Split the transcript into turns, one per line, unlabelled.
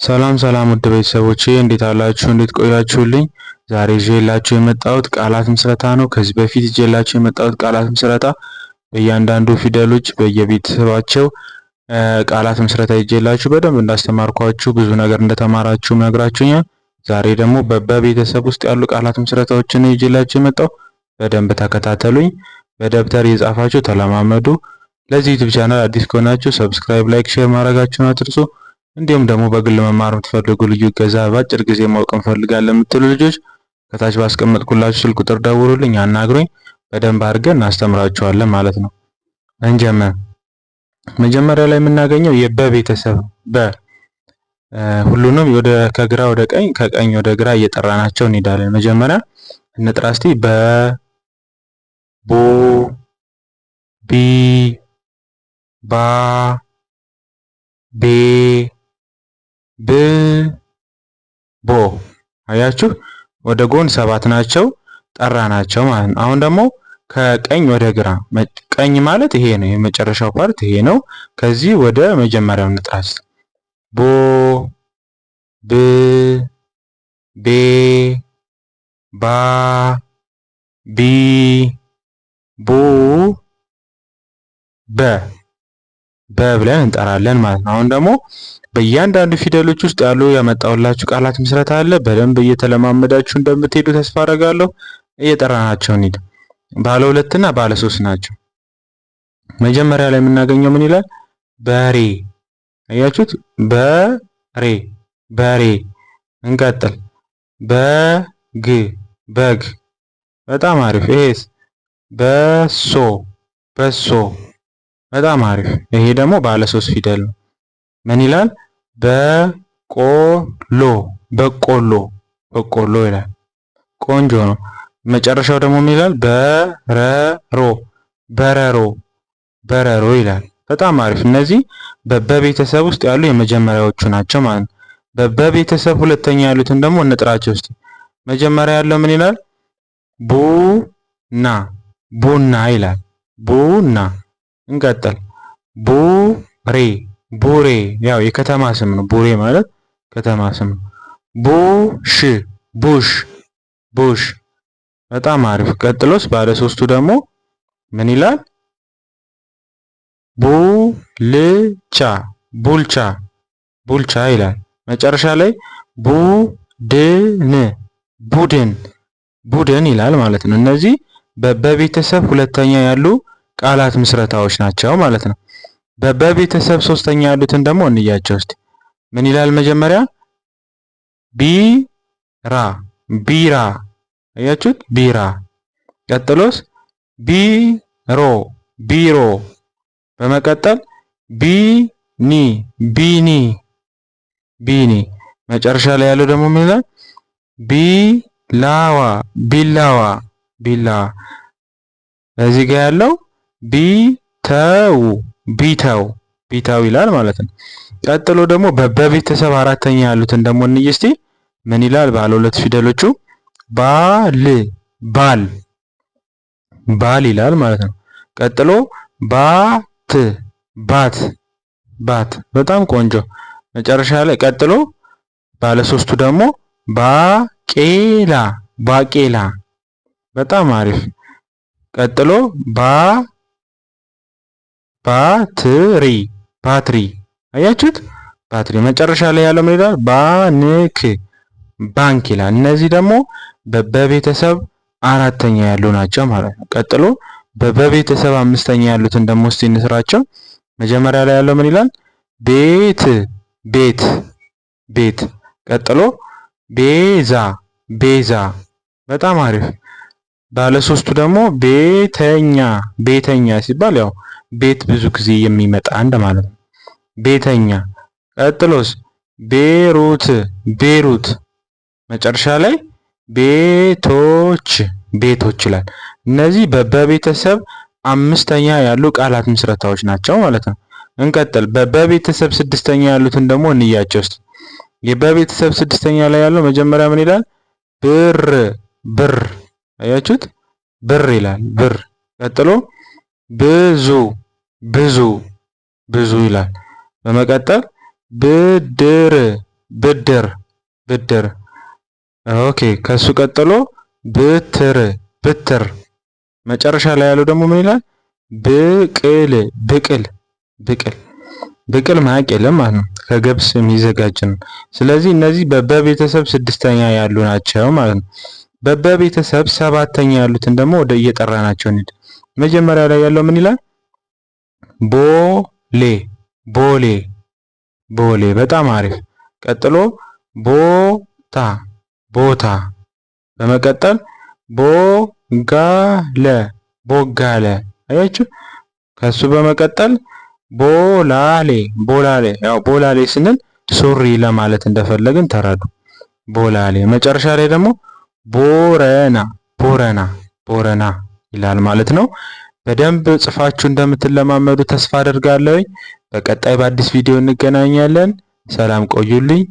ሰላም ሰላም ውድ ቤተሰቦቼ እንዴት አላችሁ? እንዴት ቆያችሁልኝ? ዛሬ ይዤላችሁ የመጣሁት ቃላት ምስረታ ነው። ከዚህ በፊት ይዤላችሁ የመጣሁት ቃላት ምስረታ በእያንዳንዱ ፊደሎች በየቤተሰባቸው ቃላት ምስረታ ይዤላችሁ በደንብ እንዳስተማርኳችሁ ብዙ ነገር እንደተማራችሁ ነግራችሁኛል። ዛሬ ደግሞ በቤተሰብ ውስጥ ያሉ ቃላት ምስረታዎችን ይዤላችሁ የመጣው በደንብ ተከታተሉኝ። በደብተር እየጻፋችሁ ተለማመዱ። ለዚህ YouTube channel አዲስ ከሆናችሁ subscribe፣ like፣ share ማድረጋችሁን አትርሱ። እንዲሁም ደግሞ በግል መማር የምትፈልጉ ልዩ እገዛ በአጭር ጊዜ ማወቅ እንፈልጋለን የምትሉ ልጆች ከታች ባስቀመጥኩላችሁ ስልክ ቁጥር ደውሉልኝ፣ አናግሩኝ። በደንብ አድርገን እናስተምራችኋለን ማለት ነው። እንጀምር። መጀመሪያ ላይ የምናገኘው የበ ቤተሰብ በ ሁሉንም ወደ ከግራ ወደ ቀኝ ከቀኝ ወደ ግራ እየጠራናቸው እንሄዳለን። መጀመሪያ እንጥራ እስቲ በ ቦ ቢ ባ ቤ ብ ቦ አያችሁ፣ ወደ ጎን ሰባት ናቸው ጠራ ናቸው ማለት ነው። አሁን ደግሞ ከቀኝ ወደ ግራ፣ ቀኝ ማለት ይሄ ነው፣ የመጨረሻው part ይሄ ነው። ከዚህ ወደ መጀመሪያው እንጥራስ ቦ ብ ቤ ባ ቢ ቡ በ በ ብለን እንጠራለን ማለት ነው። አሁን ደግሞ በእያንዳንዱ ፊደሎች ውስጥ ያሉ ያመጣሁላችሁ ቃላት ምስረታ አለ። በደንብ እየተለማመዳችሁ እንደምትሄዱ ተስፋ አደርጋለሁ። እየጠራናቸው እንሂድ። ባለ ሁለት እና ባለ ሶስት ናቸው። መጀመሪያ ላይ የምናገኘው ምን ይላል? በሬ። አያችሁት? በሬ በሬ። እንቀጥል። በግ በግ። በጣም አሪፍ። ይሄስ? በሶ በሶ። በጣም አሪፍ። ይሄ ደግሞ ባለ ሶስት ፊደል ነው። ምን ይላል? በቆሎ በቆሎ በቆሎ ይላል። ቆንጆ ነው። መጨረሻው ደግሞ ምን ይላል? በረሮ በረሮ በረሮ ይላል። በጣም አሪፍ። እነዚህ በቤተሰብ ውስጥ ያሉ የመጀመሪያዎቹ ናቸው ማለት ነው። በቤተሰብ ሁለተኛ ያሉትን ደግሞ እንጥራቸው እስቲ። መጀመሪያ ያለው ምን ይላል? ቡና ቡና ይላል። ቡና። እንቀጥል። ቡሬ ቡሬ ያው የከተማ ስም ነው። ቡሬ ማለት ከተማ ስም ነው። ቡሽ ቡሽ ቡሽ። በጣም አሪፍ። ቀጥሎስ ባለ ሶስቱ ደግሞ ምን ይላል? ቡልቻ ቡልቻ ቡልቻ ይላል። መጨረሻ ላይ ቡድን ቡድን ቡድን ይላል ማለት ነው። እነዚህ በቤተሰብ ሁለተኛ ያሉ ቃላት ምስረታዎች ናቸው ማለት ነው። በቤተሰብ ሶስተኛ ያሉትን ደግሞ እንያቸው እስቲ። ምን ይላል መጀመሪያ? ቢራ ቢራ። አያችሁት? ቢራ። ቀጥሎስ? ቢሮ ቢሮ። በመቀጠል ቢኒ ቢኒ ቢኒ። መጨረሻ ላይ ያለው ደግሞ ምን ይላል? ቢላዋ ቢላዋ ቢላዋ። እዚህ ጋር ያለው ቢተው ቢተው ቢተው ይላል ማለት ነው። ቀጥሎ ደግሞ በቤተሰብ አራተኛ ያሉትን ደግሞ እንይ እስቲ ምን ይላል? ባለ ሁለት ፊደሎቹ ባል ባል ባል ይላል ማለት ነው። ቀጥሎ ባት ባት ባት። በጣም ቆንጆ። መጨረሻ ላይ ቀጥሎ ባለ ሶስቱ ደግሞ ባቄላ ባቄላ። በጣም አሪፍ። ቀጥሎ ባ ባትሪ ባትሪ። አያችሁት? ባትሪ። መጨረሻ ላይ ያለው ምን ይላል? ባንክ ባንክ ይላል። እነዚህ ደግሞ በቤተሰብ አራተኛ ያሉ ናቸው ማለት ነው። ቀጥሎ በቤተሰብ አምስተኛ ያሉትን ደግሞ እስቲ እንስራቸው። መጀመሪያ ላይ ያለው ምን ይላል? ቤት ቤት ቤት። ቀጥሎ ቤዛ ቤዛ። በጣም አሪፍ። ባለ ሶስቱ ደግሞ ቤተኛ ቤተኛ ሲባል ያው ቤት ብዙ ጊዜ የሚመጣ እንደማለት ነው። ቤተኛ። ቀጥሎስ ቤሩት ቤሩት። መጨረሻ ላይ ቤቶች ቤቶች ይላል። እነዚህ በቤተሰብ አምስተኛ ያሉ ቃላት ምስረታዎች ናቸው ማለት ነው። እንቀጥል። በቤተሰብ ስድስተኛ ያሉትን ደግሞ እንያቸው እስቲ። የበቤተሰብ ስድስተኛ ላይ ያለው መጀመሪያ ምን ይላል? ብር ብር። አያችሁት? ብር ይላል። ብር። ቀጥሎ ብዙ ብዙ ብዙ ይላል። በመቀጠል ብድር ብድር ብድር። Okay ከሱ ቀጥሎ ብትር ብትር። መጨረሻ ላይ ያለው ደግሞ ምን ይላል? ብቅል ብቅል ብቅል ብቅል ማያቅ የለም ማለት ነው። ከገብስ የሚዘጋጅ ነው። ስለዚህ እነዚህ በበቤተሰብ ስድስተኛ ያሉ ናቸው ማለት ነው። በበቤተሰብ ሰባተኛ ያሉትን ደግሞ ወደ እየጠራናቸው እንሂድ። መጀመሪያ ላይ ያለው ምን ይላል? ቦሌ ቦሌ ቦሌ። በጣም አሪፍ። ቀጥሎ ቦታ ቦታ። በመቀጠል ቦጋለ ቦጋለ። አያችሁ። ከሱ በመቀጠል ቦላሌ ቦላሌ። ያው ቦላሌ ስንል ሱሪ ለማለት እንደፈለግን ተረዱ። ቦላሌ። መጨረሻ ላይ ደግሞ ቦረና ቦረና ቦረና ይላል ማለት ነው። በደንብ ጽፋችሁ እንደምትለማመዱ ተስፋ አደርጋለሁ። በቀጣይ በአዲስ ቪዲዮ እንገናኛለን። ሰላም ቆዩልኝ።